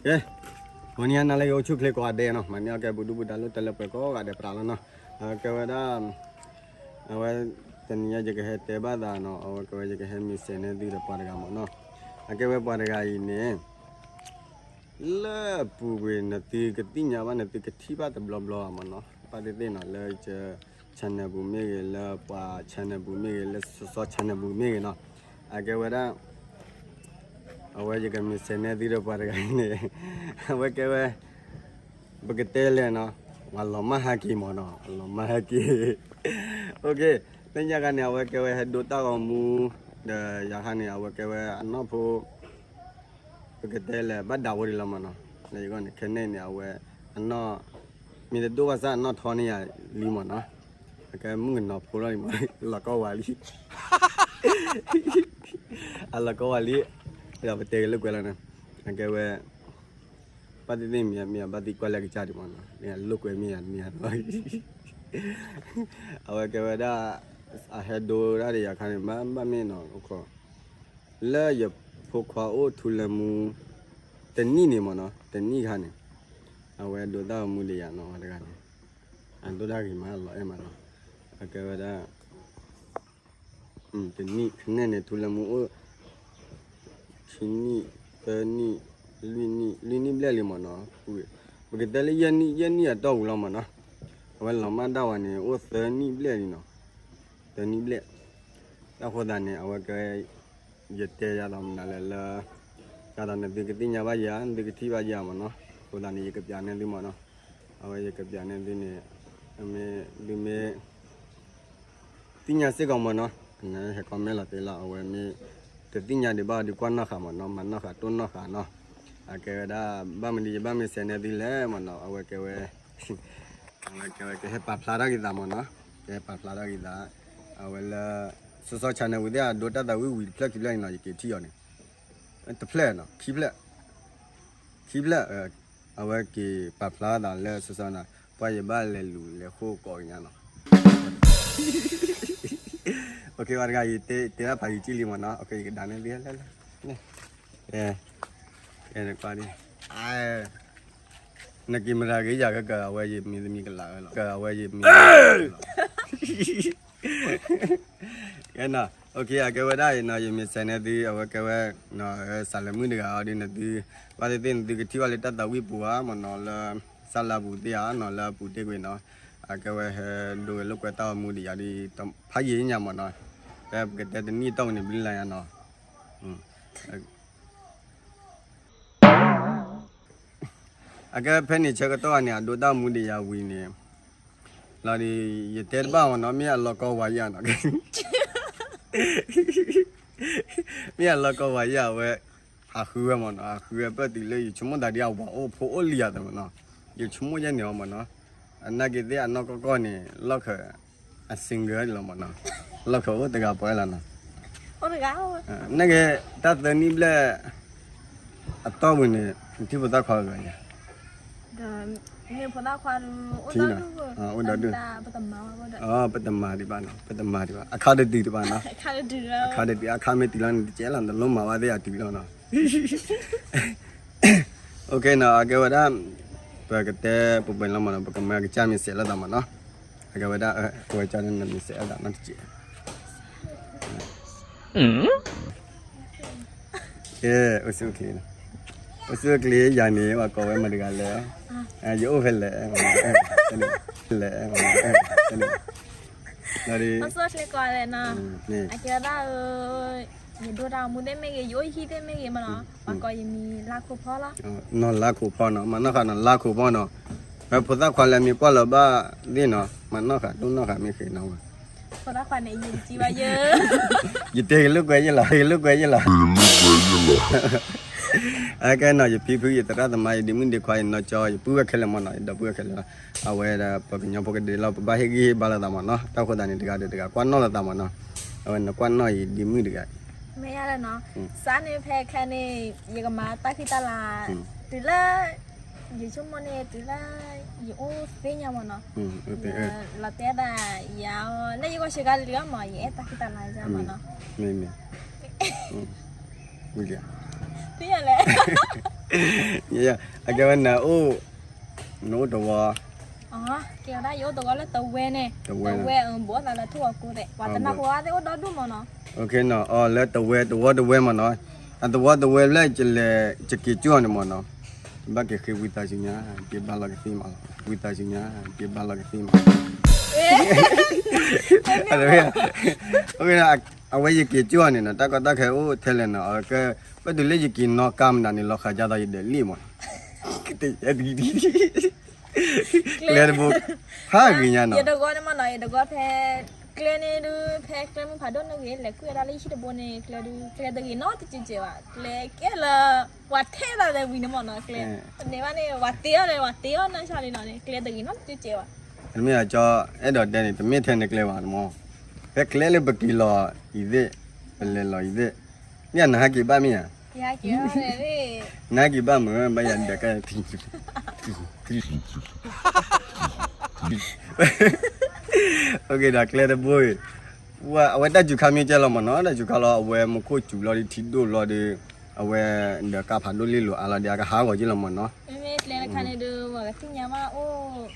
ကဲ, ဂီၤနံၤဟါနၤလၢအဂ့ၤ အိၣ်ဆူၣ်အိၣ်ချ့ကိးဂၤဒဲးနီၤ, မၤန့ၢ်အီၣ်ကဲပူၤဒူပူၤဒါလိၣ်တၢ်လၢပှဲၤကိးဂၤဒဲးပြးလီၤနီၤ. အကဲဝဲဒၣ် အဝဲ တနံၤညါယကဟဲတဲဘၣ်သးနီၤ, အဝဲကဲဝဲယကဟဲမ့ၢ်စဲးနဲသုဒီးပှၤတဂၤမ့ၢ်နီၤ. အကဲဝဲပှၤတဂၤအံၤန့ၣ် လၢအပူၤကွံာ်နသုကသ့ၣ်ညါဘၣ် နသုကထံၣ်ဘၣ်တဘျီဘျီမ့ၢ်နီၤ, ဘၣ်သ့ၣ်သ့ၣ်နီၤ လၢ channel ပူၤမ့ၢ်ဂ့ၤ, လၢပှၤ channel ပူၤမ့ၢ်ဂ့ၤ, လၢစီစီ channel ပူၤမ့ၢ်ဂ့ၤနီၤ. အကဲဝဲဒၣ် အဝဲယကမ့ၢ်စဲးနဲသုဒီးပှၤတဂၤအံၤန့ၣ် အဝဲကဲဝဲ ပကတဲလဲၣ်နီၤ, ပှၤလီၤမၢ်ဟဲက့ၤမ့ၢ်နီၤ, လီၤမၢ်ဟဲက့ၤ. သ့ၣ်ညါခါန့ၣ် အဝဲကဲဝဲဟဲဒိတၢ်ဂီၤမူ ဒီးယၤခါန့ၣ် အဝဲကဲဝဲအနီၢ်ဖိ ပကတဲလဲၣ် ဘၣ်ဒၣ်ဝဲဒံးလီၤမ့ၢ်နီၤ. လၢယဂီၢ်န့ၣ် ခဲန့ၣ်န့ၣ် အဝဲ အနီၢ် မ့ၢ်တဒိၣ်ဘၣ်ဆၣ် အနီၢ်ထီန့ၢ်ယၤလံမ့ၢ်နီၤ. အကဲမုၣ်ကနီၤဖိလီၤန့ၣ်မ့ၢ် လီၤကီဝဲလံ အလီၤကီဝဲလံ. ဒီးပတဲက့ၤလိာ်ကွဲလီၤန့ၣ် အကဲဝဲ ဘၣ်သ့ၣ်သ့ၣ်မ့ၢ်မ့ၢ်ဘၣ်သ့ၣ်ကွၢ်လၢကစၢ်ဒံးမ့ၢ်နီၤ, လိာ်ကွဲမ့ၢ်ယၤမ့ၢ်ယၤလီၤ. အဝဲကဲဝဲဒၣ် အဟဲဒိဒၣ်ဒီးယၤခါန့ၣ် ဘၣ်မ့ၢ်နီၤ လၢယဖိခွါအိၣ်ထူလၢမူ တနံၣ်န့ၣ်မ့ၢ်နီၤ, တနံၣ်ခါန့ၣ် အဝဲဒိတၢ်ဂီၤမူဒီးယၤနီၤ တဂၤန့ၣ် အဒိတၢ်ဂ့ၤမးလီၤအဲၣ်မးနီၤ. အကဲဝဲဒၣ် တနံၣ်ခါန့ၣ်န့ၣ် ထူလၢမူအိၣ် ခံနံၣ် သၢနံၣ် လွံၢ်နံၣ် လွံၢ်နံၣ်ဘျဲၣ်လံမ့ၢ်နီၤ. ပကတဲလၢယဲၢ်နံၣ် ယဲၢ်နံၣ်အတီၢ်ပူၤလီၤမ့ၢ်နီၤ. အဝဲလီၤမၢ်ဒၣ်ဝဲန့ၣ် အိၣ်သၢနံၣ်ဘျဲၣ်လံနီၤ, သၢနံၣ်ဘျဲၣ်. တၢ်ဃိသတးန့ၣ် အဝဲကဲ ယတဲယၤဒီးမနုၤလဲၣ်လၢ ယၤဒီးနသုကသ့ၣ်ညါဘၣ်ယၤ နသုကထံၣ်ဘၣ်ယၤမ့ၢ်နီၤ. အဃိသတးန့ၣ် ယကပျးန့ၢ်သုမ့ၢ်နီၤ. အဝဲယကပျးန့ၢ်သုန့ၣ် မ့ၢ်ဒုးမ့ၢ် သ့ၣ်ညါစ့ၢ်ကီးမ့ၢ်နီၤ, နဟဲ comment လီၤသ့လီၤ. အဝဲမ့ၢ်တသ့ၣ်ညါဒံးဘၣ်ဒီးကွၢ်နီၣ်ဃာ်မ့ၢ်နီၤ, မၤနီၣ်ဃာ်တိၢ်နီၣ်ဃာ်နီၤ. အကဲဝဲဒၣ် ဘၣ်မနုၤယဘၣ်မ့ၢ်စဲးနဲသုလဲၣ်မ့ၢ်နီၤ, အဝဲကဲဝဲ အဝဲကဲဝဲကဟဲပာ်ဖျါထီၣ်က့ၤသးမ့ၢ်နီၤ, ကဟဲပာ်ဖျါထီၣ်က့ၤသး. အဝဲလၢ စီစီ channel ပူၤသ့ၣ်အဒိတၢ်သးဝံၣ်ဝံၤတဖျၢၣ်ခံဖျၢၣ်န့ၣ်နီၤ, ယက့ၤထံၣ်အီၤန့ၣ် တဖျၢၣ်နီၤ ခံဖျၢၣ် ခံဖျၢၣ် အဝဲက့ၤပာ်ဖျါသးလၢစီစီနီၤ, ပှၤယဘၣ်လဲၤလူၤလဲၤဃိကိးကညါနီၤ. ပှၤတဂၤ ယတဲတၢ်ဖးယံာ်ကံၣ်လံမ့ၢ်နီၤ, ယကဒၣ်န့ၣ်သ့လဲၣ်လဲၣ်, နက့ၤမတၤဂ့ၤယၤကကၤအဝဲယမံၤသမံၤကလးဝဲလီၤ, ကၤအဝဲယမံၤသမံၤကလးဝဲလီၤ. ကဲနီၤ, အကဲဝဲဒၣ်အံၤနီၤ, ယမ့ၢ်စဲးနဲသု အဝဲကဲဝဲ စးလဲၤမုၣ်တဂၤအီၤဒ်နသု, ဘၣ်သ့ၣ်သ့ၣ်နသုကထံၣ်ဘၣ်လၢတၢ်သးဝံၣ်ပူၤဧါမ့ၢ်နီၤ, လၢစၢ်လါပူၤသ့ၣ်ဧါနီၤ, လၢအပူၤတ့ၢ်ကွံာ်နီၤ, အကဲဝဲဟဲဒိဝဲလိာ်ကွဲတၢ်ဂီၤမူဒံးယၤဒ် ဖးယံာ်ညါမ့ၢ်နီၤ, ဖဲပကတဲတနံၣ်တီၢ်ပူၤန့ၣ်ဘျုးလၢ်ညါနီၤ. အကဲဖဲန့ၣ်ဆၢကတီၢ်န့ၣ် အဒိတၢ်မူဒံးယၤဝံၤန့ၣ်, လီၤဒီး ယတဲတဘၣ်မ့ၢ်နီၤ, မ့ၢ်အလီၤကီဝဲယၤနီၤ, မ့ၢ်အလီၤကီဝဲယၤဝဲ, ဟးဃုဝဲမ့ၢ်နီၤ, ဟးဃုဝဲပၢၢ်တုၤလၢယဆိကမိၣ်သးဒ်အဝၤအိၣ်ဖိအိၣ်လံယၤသးမ့ၢ်နီၤ, ယဆိကမိၣ်ယဲၢ်န့ၣ်အီၤမ့ၢ်နီၤ, အနာ်က့သ့ၣ်အနီၢ်ကီၢ်ကီၢ်န့ၣ် လီၢ်ခၢၣ် အ single လီၤမ့ၢ်နီၤ, လီၢ်ခၢၣ်အိၣ်တဂၤပှဲၤလီၤနီၤ. နာ်က့ တၢ်သၢနံၣ်ဘျဲၣ် အတီၢ်ပူၤန့ၣ် နထံၣ်ဖိသၣ်ခွါဂၤယၤ, မ့ၢ်ဖိသၣ်ခွါ အိၣ်ဒီဒူၣ်, ပတမၤဒံးဘၣ်နီၤ, ပတမၤဒံးဘၣ်, အခါတတုၤတဘၣ်နီၤ, အခါတတုၤ, အခါမ့ၢ်တုၤလီၤန့ၣ် တကဲလီၤ, တလိၣ်မၤဘၣ်သ့ၣ်အတုၤလီၤနီၤ. အကဲနီၤ, အကဲဝဲဒၣ် ပကတဲပှဲၤပှဲၤလီၤမ့ၢ်နီၤ, ပကမၤကစၢ်မ့ၢ်စဲးလိာ်သးမ့ၢ်နီၤ, အကဲဝဲဒၣ် ပဝဲကၢ်န့ၣ်မ့ၢ်စဲးလိာ်သးနီတစဲး. ကဲ, အိၣ်ဆူၣ်အိၣ်ချ့, အိၣ်ဆူၣ်အိၣ်ချ့, ယၤန့ၣ် ပှၤကိးဝဲမတၤတဂၤလဲၣ်, ယအိၣ်ဖဲလဲၣ်, လဲၣ်, အိၣ်ဆူၣ်အိၣ်ချ့ကိးဂၤဒဲးနီၤ, အကဲဝဲဒၣ် ယဒိတၢ်ဂီၤမူသ့ၣ်မ့ၢ်ဂ့ၤ, ယအိၣ်ယဟံၣ်သ့ၣ်မ့ၢ်ဂ့ၤမ့ၢ်နီၤ, ပှၤကိးယမံၤလါခိၣ်ဖီလီၤ. နီၢ်လါခိၣ်ဖီနီၤ, မၤနီၣ်ဃာ်နီၤ လါခိၣ်ဖီနီၤ, ဝဲဖိသၣ်ခွါလၢမ့ၢ်ကွၢ်လၢၤဘၣ်သ့ၣ်နီၤ, မၤနီၣ်ဃာ်တိၢ်နီၣ်ဃာ်မ့ၢ်ဃ့နီၤ, ဖိသၣ်ခွါန့ၣ် ယတကံဘၣ်ယဲ, ယတဲက့ၤလိာ်ကွဲယဲလီၤ, က့ၤလိာ်ကွဲယဲလီၤ. အကဲနီၤ, ယဖံဖု ယသရၣ်သမါ ယဒ့မုၣ်ဒ့ခွါ ယနီၢ်ကၠီ ယပုၢ်ဝဲၢ်ခဲလၢာ်မ့ၢ်နီၤ, ယဒီပုၢ်ဝဲၢ်ခဲလၢာ်, အဝဲဒၣ်ပှၤကညီဖိကဒဲးလီၤ, ပဘၣ်ဟ့ၣ်ဂံၢ်ဟ့ၣ်ဘါလိာ်သးမ့ၢ်နီၤ, တၢ်ဃိသးန့ၣ် တဂၤဒီးတဂၤကွၢ်နီၣ်လိာ်သးမ့ၢ်နီၤ, အဝဲနကွၢ်နီၣ်ယဒ့မုၣ်တဂၤ, မ့ၢ်ယါလၢနီၤ, စးန့ၣ်ဖဲခဲန့ၣ် ယကမၤတၢ်ခံတၢ်လၤ, တုၤလၢ ယဆိကမိၣ်န့ၣ် တုၤလၢ ယအိၣ်သ့ၣ်ညါမ့ၢ်နီၤ, လီၤတဲာ်သးယၤအီၤ လၢယဂီၢ်ဆ့ကၤလံၤအီၤမ့ၢ် ယအဲၣ်တၢ်ခံတၢ်လၤယါမ့ၢ်နီၤ, မ့ၢ်မ့ၢ်, ဝံၤလံ, သ့ၣ်ညါလဲၣ် အကဲဝဲနအိၣ်, နအိၣ်တဝီ, ကဲဝဲဒၣ်ယအိၣ်တဝီလၢတဝဲန့ၣ်, တဝဲ, ဘိးသးလၢထူၣ်အကိးသဲး, ပှၤတနၢ်ဟူဝဲသ့ၣ်အိၣ်ဒီဒူၣ်မးနီၤ, လၢတဝဲတဝီတဝဲမးနီၤ, အတဝီတဝဲလၢယလဲၤ ယက့ၤကၠိအီၤန့ၣ်မးနီၤ, ဘၣ်က့ၤဃ့ဝံသးစူၤညါ, က့ၤဘၣ်လီၤကသ့မးလီၤ, ဝံသးစူၤညါက့ၤဘၣ်လီၤကသ့မးလီၤ, အဝဲယက့ၤကၠိအီၤန့ၣ်နီၤ, တၢ်ကီတၢ်ခဲအိၣ်ထဲလဲၣ်နီၤ, အကဲ, ဘၣ်တုၤလၢယက့ၤနီၣ်ကါမနုၤန့ၣ် လီၤဃးဒ်သိးယဒၢးလံၣ်မး, ကျဲတဘိ, ဟးဂ့ၤညါနီၤ, ယတဂီၢ်န့ၣ်မးနီၤ, ယတဂီၢ်ဖဲ, ကျဲန့ၣ်ဒုး ဖဲကျဲမုၢ်ဖးဒိၣ်န့ၣ်ဂ့ၤ လဲၤကွံာ်ဝဲဒၣ်လၢယဟံၣ်တဘိန့ၣ် ကျဲဒုး ကျဲတဂ့ၤနီတကဲးကဲးဘၣ်, ကျဲကဲလၢ ပှၤထဲသးသဲဝံၤန့ၣ်မးနီၤ, ကျဲ, န့ၣ်ဘၣ်န့ၣ် ပှၤတ့အီၤန့ၣ် ပှၤတ့အီၤနီၢ်ဆါလံနီၤန့ၣ် ကျဲတဂ့ၤနီတကဲးကဲးဘၣ်, မ့ၢ်အကၠီ, အဲၣ်ဒိးတဲန့ၣ် တမ့ၢ်ထဲနကျဲဘၣ်မး, ဖဲကျဲလၢပက့ၤလီၤအံၤသ့ၣ်, ပလဲၤလီၤအံၤသ့ၣ်, မ့ၢ်နဟးက့ၤဘၣ်မ့ၢ်ဧါ, နဟးက့ၤဘၣ်မ့ၢ် ဘၣ်ယၤဒၢးကါ ဒီးကျဲတဘိအံၤ, အဝဲတၢ်စူၤခါမ့ၢ်ကဲလီၤမးနီၤ, တၢ်စူၤခါလီၤ အဝဲမူခိၣ်စူၤလီၤဒီးထံဒိၣ်လီၤဒီး, အဝဲဒၢးကါဖးဒိၣ်လ့လိာ်အါလီၤဒီး အကဟးဂီၤက့ၤလီၤမးနီၤ, မ့မ့ၢ်ကျဲတခါန့ၣ်ဒုး ပှၤကသ့ၣ်ညါဘၣ်အိၣ်,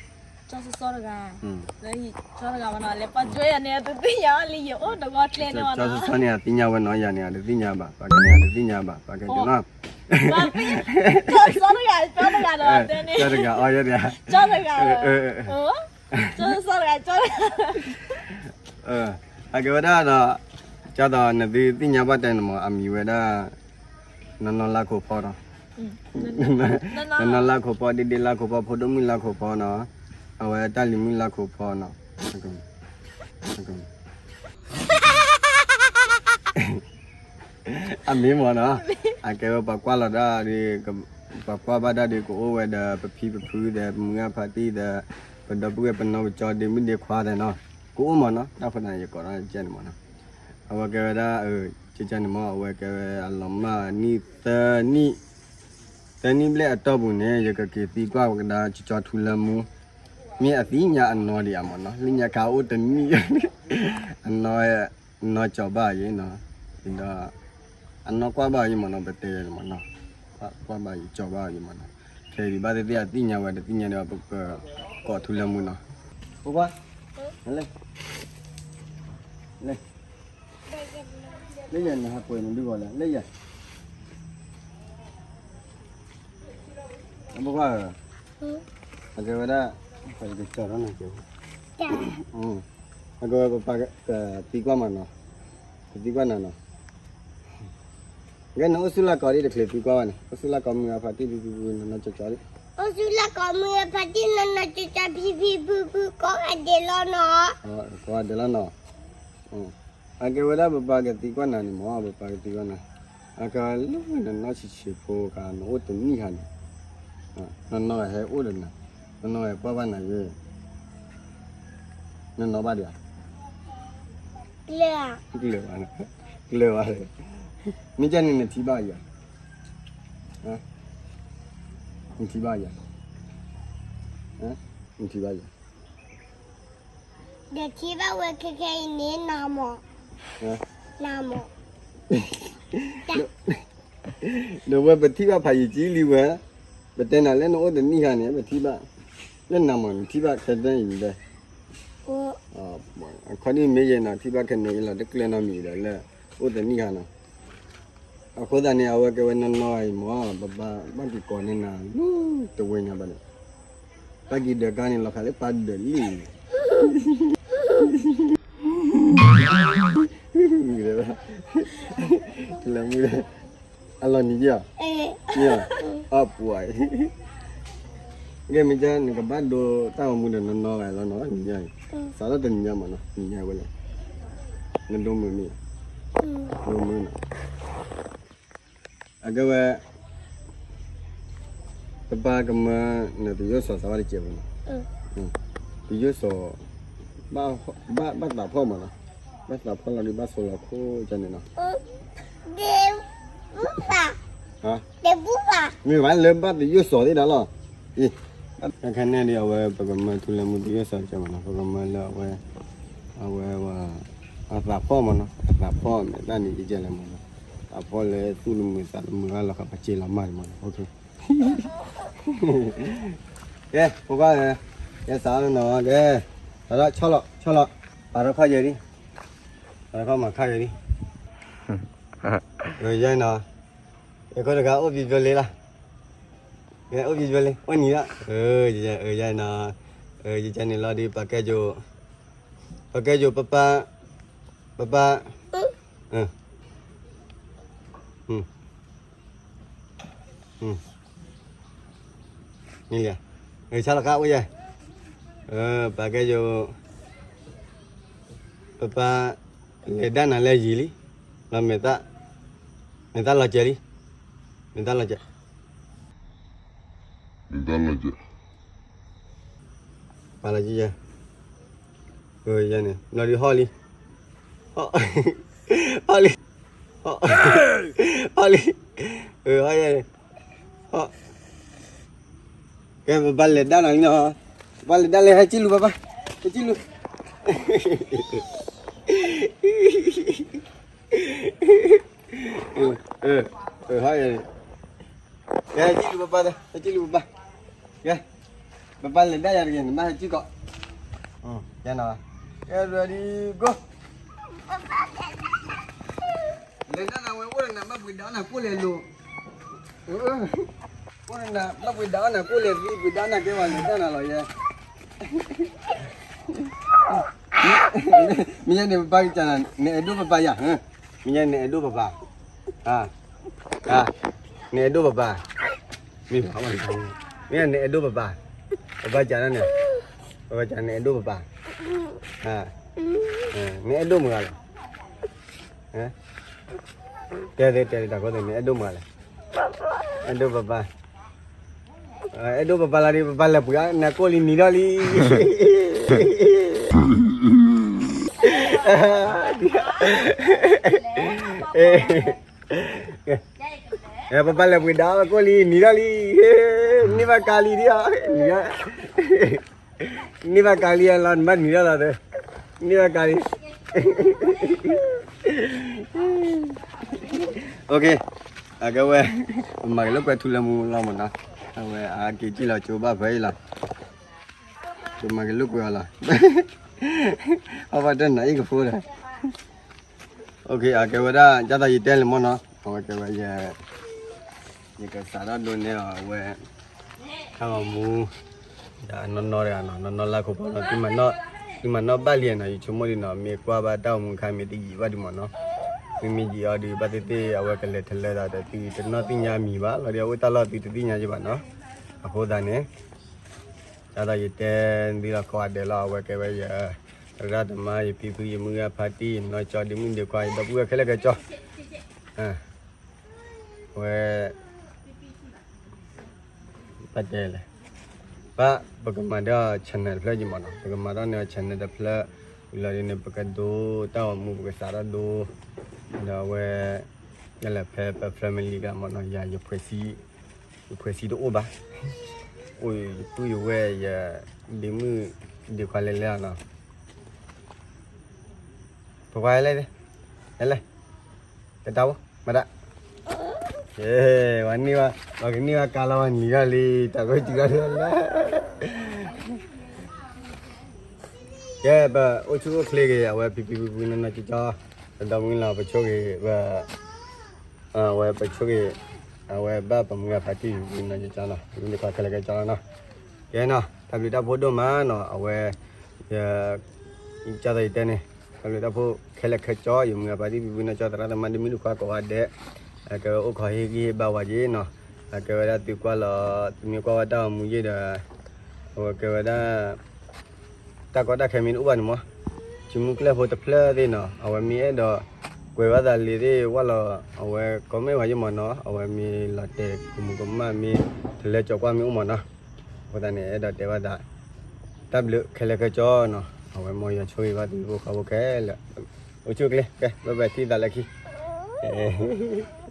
ကၠီစီစီတဂၤ, ကၠီတဂၤမးနီၤ, လဲၤပှၤကၠိယၤန့ၣ် တသ့ၣ်ညါဘၣ်လံ ယအိၣ်တဝီကျဲန့ၣ်မးနီၤ, ကၠီစီစီန့ၣ် အသ့ၣ်ညါဝဲနီၤ, ယၤန့ၣ် အတသ့ၣ်ညါဘၣ်, ပှၤကန့ၣ် အတသ့ၣ်ညါဘၣ်, ပှၤကဲကနီၤ ကၠီစီတဂၤ, ကၠီတဂၤဒီးတဲန့ၣ်, ကၠီတဂၤ, ကၠီတဂၤ, ကၠီစီစီတဂၤ, ကၠီတဂၤ, အကဲဝဲဒၣ်ဒီး, ကၢ်သိးနသုသ့ၣ်ညါဘၣ်တဲန့ၣ်မး အမံၤဝဲဒၣ်, နီၢ်နီၢ်လါခိၣ်ဖီဒီး, နီၢ်နီၢ်လါခိၣ်ဖီ, ဒ့ဒ့လါခိၣ်ဖီ, ဖိဒိၣ်မုၣ်လါခိၣ်ဖီနီၤ, အဝဲတၢ်လံၤမုၣ်လါခိၣ်ဖီနီၤ အမ့ၢ်မ့ၢ်နီၤ, အကဲဝဲပှၤကွၢ်လီၤဒၣ်, ပှၤကွၢ်ဘၣ်ဒၣ်ဒီး ကအိၣ်ဝဲဒီး ပဖံပဖုဒီး ပမုၢ်ဂၢ်ဖါတံၢ်ဒီး ပဒီပုၢ်ဝဲၢ် ပနီၢ်ပကၠီ ဒ့မုၣ်ဒ့ခွါသဲးနီၤ, ကအိၣ်မ့ၢ်နီၤ, တၢ်ဖိတၢ်ယကီးထီၣ်ကဲန့ၣ်မ့ၢ်နီၤ, အဝဲကဲဝဲဒၣ်, ကဲန့ၣ်မ့ၢ် အဝဲကဲဝဲအလီၤမၢ်နံၣ်သၢနံၣ်, သၢနံၣ်ဘျဲၣ်အတီၢ်ပူၤန့ၣ် ယကက့ၤသံကွၢ်ဝဲကဒါ ကၠီကၠီထူလၢမူ, မ့ၢ်အသ့ၣ်ညါအနီၢ်ဒံးဧါမ့ၢ်နီၤ, လၢညါခါအိၣ်တနံၣ်, အနီၢ်, အနီၢ်ကၠီဘၣ်ယဲနီၤ, ဒီး, အနီၢ်ကွၢ်ဘၣ်ယဲမ့ၢ်နီၤ, ပတဲယဲမ့ၢ်နီၤ, ကွၢ်ဘၣ်ယဲ ကၠီဘၣ်ယဲမ့ၢ်နီၤ, ခဲအံၤဘၣ်သ့ၣ်သ့ၣ်အသ့ၣ်ညါဝဲ တသ့ၣ်ညါဒီး ပကကိးထူလၢမူနီၤ, ဖိခွါ, လဲၤ, လဲၤ, လၢယၤနဟးပှဲၤနဒုဂီၤလဲၣ်, လၢယၤ အဖိခွါဧၢ, အကဲဝဲဒၣ်, ပကကၠီထီၣ်နၤက့ၤ, အကဲဝဲပပၢ်ကသံကွၢ်မးနီၤ, ကသံကွၢ်နၤနီၤ, ကဲနအိၣ်ဆူၣ်လၢ်ကီးဒ်တချုးသံကွၢ်ဘၣ်န့ၣ် အိၣ်ဆူၣ်လၢ်ကီးမုၢ်ဂၢ်ဖါတံၢ်ဖံဖံဖုဖုနီၢ်နီၢ်ကၠီကၠီဒ်, အိၣ်ဆူၣ်လၢ်ကီးမုၢ်ဂၢ်ဖါတံၢ်နီၢ်နီၢ်ကၠီကၠီဖံဖံဖုဖုကိးဂၤဒဲးလီၤနီၤ, ကိးဂၤဒဲးလီၤနီၤ, အကဲဝဲဒၣ်ပပၢ်ကသံကွၢ်နၤန့ၣ်မ့ၢ် ပပၢ်ကသံကွၢ်နၤ, အကဲလၢနနီၢ်ဆံးဆံးဖိခါ နအိၣ်တနံၣ်ခါန့ၣ်, နီၢ်နီၢ်ဂၤဟဲအိၣ်ဒီးနၤ, နီၢ်နီၢ်ဂၤကွၢ်ဘၣ်နၤယဲ, နနီၢ်ဘၣ်ဒံးဧါ, ကျၢၤ, ကျၢၤဘၣ်, မ့ၢ်ကဲန့ၣ်နထံၣ်ဘၣ်ယၤ, နထံၣ်ဘၣ်ယၤ, နထံၣ်ဘၣ်ယၤ ဒီးထံၣ်ဘၣ်ဝဲခဲခဲအံၤန့ၣ် နၤမး, နၤမး, ဒီးဝဲပထံၣ်ဘၣ်ဖးယံာ်ကံလံဝဲ, ပတဲနၤလၢနအိၣ်တနံၣ်ခါန့ၣ် ပထံၣ်ဘၣ်, လၢနၤမးနထံၣ်ဘၣ်ခဲတၢ်အံၤဒဲး, အခီဒ်မ့ၢ်ယဲနီၤ ထံၣ်ဘၣ်ခဲန့ၣ်အံၤလီၤ တကျဲနီတမံၤဒီးလၢ အိၣ်တနံၣ်ခါနီၤ အဃိသတးန့ၣ် အဝဲကဲဝဲနီၢ်နီၢ်အံၤမး ပဘၣ်က့ၤကိးန့ၢ်နၤလၢတဝဲညါဘၣ်န့ၣ်, ပၢ်က့ၤဒၢးကါန့ၣ် လီၤခးလၢပၢ်ဒၢးလံန့ၣ်, လၢမူ, အလီၤနံၤယဲၢ်, အပှၤအံၤ, ကဲမ့ၢ်ကဲ နကဘၣ်ဒိတၢ်ဂီၤမူဒီးနီၢ်နီၢ်ဂၤလီၤနီၤ နံၤယဲၢ်အံၤ, စးထီၣ်တနံၤညါမးနီၤ နံၤညါဝဲလဲၣ်, နဒိမုာ်မ့ၢ်, ဒိမုာ်နီၤ အကဲဝဲ, ပပၢ်ကမၢနတယိၣ်စီၤသးဘၣ်တကဲးပူၤနီၤ, တယိၣ်စီၤ, ဘၣ်သးဖှီၣ်မးနီၤ, ဘၣ်သးဖှီၣ်လီၤဒုးဘၣ်ဆိလီၤခိၣ်ကန့ၣ်နီၤ, မ့ၢ်ဘၣ်လၢဘၣ်တယိၣ်စီၤသ့ဒၣ်လီၤ, အံၤ, ခဲန့ၣ်ဒီး အဝဲပကမၢထူလၢမူတယိၣ်စီၤကဲမးနီၤ ပကမၢလၢအဝဲ, အဝဲ, အသးဖှီၣ်မးနီၤ အသးဖှီၣ်မ့ၢ်တၢ်န့ၣ်ကဲလဲၣ်မးနီၤ, သးဖှီၣ်လၢသူၣ်လၢမုာ်သးလၢမုာ်ဂၤလီၤဃာ်ပစ့လီၤမၢ်န့ၣ်မးနီၤ, ကဲ ဖိခွါဧၢ, ကဲစးလီၤနီၤ, ကဲ, ဒီးဆီလီၤ ဆီလီၤ, ပာ်ထီၣ်ခီၣ်ယဲလံ, ပာ်ထီၣ်ခီၣ်မၤခါယဲလံ, ယဲနီၤ, ယခိၣ်တဂၤအိၣ်ပံၤပျိလံလီၤ, ယဲအိၣ်ပံၤပျိလံ အိၣ်နံၤလီၤ, ယဲနီၤ, ယဲန့ၣ်လီၤဒီး ပာ်ကဲယိာ်, ပာ်ကဲယိာ်ပပၢ်, ပပၢ်, မ့ၢ်လံ, ဆါလီၤခါအိၣ်ယဲ, ပာ်ကဲယိာ်, ပပၢ်, လဲၤဒၣ်နၤလၢယံၤလံ, လီၤမဲာ်သၣ်, မဲာ်သၣ်လီၤစဲးလံ, မဲာ်သၣ်လီၤစဲး, ပာ်လီၤစဲးယဲ, ယဲန့ၣ် ဘျီဒုးဟီၣ်လံ, ဟီၣ်လံ, ဟီၣ်လံ, ဟီၣ်လံ, ဟီၣ်ယဲန့ၣ်, ဟီၣ်, ကဲ ပပၢ်လဲၤဒၣ်နၤလံနီၤ, ပပၢ်လဲၤဒၣ်လၢ ဟဲကံၣ်လူၤပပၢ်, ဟဲကံၣ်လူၤ ဟဲကံၣ်လူၤပပၢ်, ဟဲကံၣ်လူၤပပၢ်, ကဲ, ပပၢ်လဲၤဒၣ်ယၤတဂ့ၤ, နဘၣ်ဟဲကံၣ်ကီး, ကဲ, ready go, လဲၤဒၣ်နၤဝဲ အိၣ်ဒီးနၤဘၣ်ပှ့ၤဒၣ်နၤကိၣ်လဲၤလိၤ, အိၣ်ဒီးနၤဘၣ်ပှ့ၤဒၣ်နၤကိၣ်လဲၤသံ ပှ့ၤဒၣ်နၤကဲဝဲလဲၤဒၣ်နၤလီၤယဲ မ့ၢ်ယဲန့ၣ် ပပၢ်ကစၢ်နၤ နအဲၣ်ဒိၣ်ပပၢ်ယၤ, မ့ၢ်ယဲန့ၣ် နအဲၣ်ဒိၣ်ပပၢ်, နအဲၣ်ဒိၣ်ပပၢ်, မ့ၢ်, မ့ၢ်နအဲၣ်ဒိၣ်ပပၢ်, ပပၢ်ကစၢ်န့ၣ်, ပပၢ်ကစၢ်နအဲၣ်ဒိၣ်ပပၢ်, နအဲၣ်ဒိၣ်မတၤဂၤလဲၣ်, တဲ, တဲတၢ်ကီသ့ၣ် နအဲၣ်ဒိၣ်မတၤလဲၣ်, အဲၣ်ဒိၣ်ပပၢ် အဲၣ်ဒိၣ်ပပၢ်လီၤဒီး ပပၢ်လဲၤပှ့ၤအီၤ နကိၣ်လံနံၤထီၣ်လံ, ပပၢ်လဲၤပှ့ၤဒၣ်ကိၣ်လံနံၤထီၣ်လံ, န့ၢ်ဘၣ်ကၤလံဒ်အီၤ, န့ၢ်ဘၣ်ကၤလံလီၤ နဘၣ်နံၤထီၣ်လီၤ, န့ၢ်ဘၣ်ကၤလံ အကဲဝဲ, ပမၤက့ၤလိာ်ကွဲထူလၢမူလီၤမၢ်နီၤ, အဝဲအက့ၤကံၣ်လီၤကၠိဘၣ်ဖဲအံၤလီၤ, ပမၤက့ၤလိာ်ကွဲအီၤလီၤ, အဘၣ်တနၤအံၤကဖိဒီး, အကဲဝဲဒၣ် ကၢ်သးယတဲလံမၢ်နီၤ, အဝဲကဲဝဲယ ယကစးထီၣ်ဒိးနဲအီၤအဝဲ, တၢ်ဂီၤမူ, ဒီးနီၢ်နီၢ်တဂၤနီၤ နီၢ်နီၢ်လၢခိၣ်ဖီနီၤ သုမၤနီၣ်ဘၣ်လံနီၤ ယဆိကမိၣ်ဒံးနီၤ မ့ၢ်ကွၢ်ဘၣ်တၢ်ဂီၤမူအခါမ့ၢ်တယံာ်ဘၣ်ဒံးမၢ်နီၤ, မ့မ့ၢ်ယံာ်အီၤဒံးဘၣ်သ့ၣ်သ့ၣ် အဝဲကလဲၤထလၢသးဒီးသုတနီၣ်သ့ၣ်ညါမံၤဘၣ် လီၤဒီးအဝဲတၢ်လီၢ်သုတသ့ၣ်ညါယံၤဘၣ်နီၤ, အဃိသတးန့ၣ် ဒ်သိးယတဲဒ်လီၤကိးဂၤဒဲးလီၤ အဝဲကဲဝဲယ သရၣ်သမါ ယဖံဖု ယမုၢ်ဂၤဖါတံၢ် ယနီၢ်ကၠီ ဒ့မုၣ်ဒ့ခွါ ယဒီပုၢ်ဝဲၢ်ခဲလၢာ်ခဲဆ့, အဝဲ ဘၣ်တဲလဲၣ်, ဘၣ် ပကမၤဒီး channel တဖျၢၣ်ယံၤမၢ်နီၤ ပကမၤထီၣ်န့ၢ် channel တဖျၢၣ်, ဝံၤလီၤဒ်န့ၣ် ပကဒိတၢ်ဂီၤမူ ပကစးထီၣ်ဒိ, ဒီးအဝဲ ယလဲၤဖဲပ family ကမၢ်နီၤ ယၤ ယဖှဲးစံတအိၣ်ဘၣ်, အိၣ်ယပုၢ်ယဝဲၢ် ယဒ့မုၣ်ဒ့ခွါလဲၤလဲၣ်နီၤ, ဖိခွါလဲၣ်, လဲၣ်, တတၢ်ဖိ မတၢ်, ဝဲန့ၢ်ဝဲ, ပှၤကန့ၢ်ဝဲကါလီၤဝဲနံၤထီၣ်လံ တၢ်ဖိတုၤထီၣ်လၢ်လၢ် ကဲ ပအိၣ်ဆူၣ်အိၣ်ချ့ဂ့ၤ အဝဲဖံဖံဖံဖံနီၢ်နီၢ်ကၠီကၠီ, ပဒီမုၢ်လီၤ ပဆိၣ်ဂ့ၤ, ပ, အဝဲပဆိၣ်ဂ့ၤ, အဝဲဘၣ်ပမုၢ်ဂၤဖါတံၢ်ဖံဖံနီၢ်ကၠီကၠီနီၤ ဖံဖံနီၢ်ကၠီခဲလၢာ်ခဲဆ့နီၤ, ကဲနီၤ တၢ်ဘျုးတၢ်ဖှိၣ်ဒိၣ်မးနီၤ အဝဲ, ယ, ကၢ်သးယတဲန့ၣ်, တၢ်ဘျုးတၢ်ဖှိၣ်ခဲလၢာ်ခဲဆ့ ယမုၢ်ဂၤဖါတံၢ်ဖံဖံနီၢ်ကၠီ သရၣ်သမါဒ့မုၣ်ဒ့ခွါကိးဂၤဒဲး, အကဲဝဲအိၣ်ခိးဟ့ၣ်ဂံၢ်ဟ့ၣ်ဘါဝဲက့ၤနီၤ, အကဲဝဲဒၣ်သုကွၢ်လီၤ သုမ့ၢ်ကွၢ်ဝဲတၢ်ဂီၤမူယ့ၢ်ဒီး, အဝဲကဲဝဲဒၣ် တၢ်ကီတၢ်ခဲမ့ၢ်တအိၣ်ဘၣ်န့ၣ်မး, စုမုၢ်ကျၢၢ်ဖိတဖျၢၣ်သ့ၣ်နီၤ အဝဲမ့ၢ်အဲၣ်ဒိးကွဲးဘၣ်သးလံသ့ၣ် ဝဲလီၤ အဝဲ comment ဝဲယမၢ်နီၤ အဝဲမ့ၢ်လီၤတဲာ်ကမူးကမၣ်မ့ၢ် တလဲၤကၠီၤကွၢ်မ့ၢ်အိၣ်မၢ်နီၤ, အဃိသတးန့ၣ် အဲၣ်ဒိးတဲဘၣ်သး တၢ်ဘျုးခဲလၢာ်ခဲဆ့နီၤ အဝဲမ်ယွၤဆိၣ်ဂ့ၤဘၣ်သုဖိဃီဖိခဲလၢာ်, အိၣ်ဆူၣ်အိၣ်ချ့ ကဲ ဘၣ်ဘၣ်ထံၣ်သးလၢခံ